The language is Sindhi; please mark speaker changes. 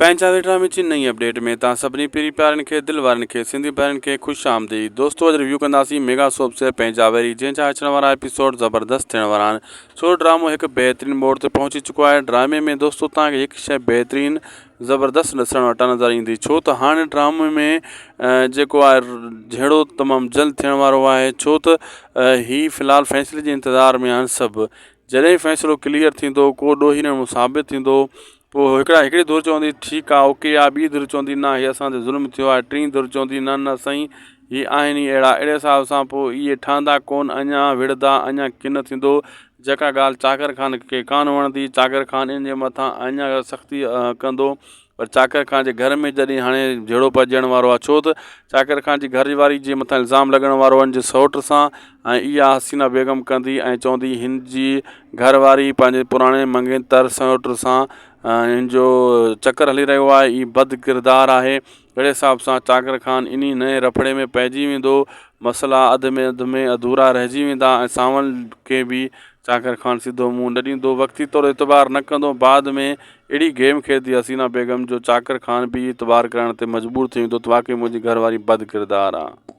Speaker 1: پنهنجا ڊرامي جي نئين اپڊيٽ ۾ توهان سڀني پرين پيارن کي دل وارن کي سنڌي ڀائرن کي خوش آمديد دوستو اڄ ريويو ڪنداسين ميگا سوپ سي پنهنجا ويري جنهن جا اچڻ وارا ايپيسوڊ زبردست ٿيڻ وارا آهن سو ڊرامو هڪ بهترين موڙ تي پهچي چڪو آهي ڊرامي ۾ دوستو توهان کي هڪ شيء بهترين زبردست ڏسڻ وٽان نظر ايندي ڇو ته هاڻي ڊرامي ۾ جيڪو آهي جهيڙو تمام جلد ٿيڻ وارو آهي ڇو ته هي في الحال فيصلي جي انتظار ۾ آهن سڀ جڏهن فيصلو ڪليئر ٿيندو ڪو ڏوهي نه ثابت ٿيندو پوء هڪڙا هڪڙي ڌر چوندي ٺيڪ آ اوڪي آ ٻي ڌر چوندي نه هي اسان تي ظلم ٿيو آهي ٽين ڌر چوندي نه نه سائين هي آهن ئي اهڙا اهڙي حساب سان پوء اهي ٺهندا ڪون اڃا وڙهندا اڃا ڪن ٿيندو جيڪا ڳالهه چاڪر خان کي ڪانه وڻندي چاڪر خان ان جي مٿان اڃا سختي ڪندو پر چاڪر خان جي گهر ۾ جڏهن هاڻي جهيڙو پئجڻ وارو آهي ڇو ته چاڪر خان جي گهر واري جي مٿان الزام لڳڻ وارو آهي ان جي سئوٽ سان ۽ اها حسينه بيگم ڪندي ۽ چوندي هن جي گهر واري پنهنجي پراڻي مڱيتر سئوٽ سان هن جو چڪر هلي رهيو آهي هي بد ڪردار آهي اهڙي حساب سان چاڪر خان انهي نئين رڦڙي ۾ پئجي ويندو مسئلا اڌ ۾ اڌ ۾ اڌورا رهجي ويندا ۽ سانول کي به چاڪر خان سڌو منهن نه ڏيندو وقتي طور اعتبار نه ڪندو بعد ۾ اهڙي گيم کيڏندي حسينه بيگم جو چاڪر خان به اعتبار ڪرڻ تي مجبور ٿي ويندو ته واقعي منهنجي گهر واري بد ڪردار آ.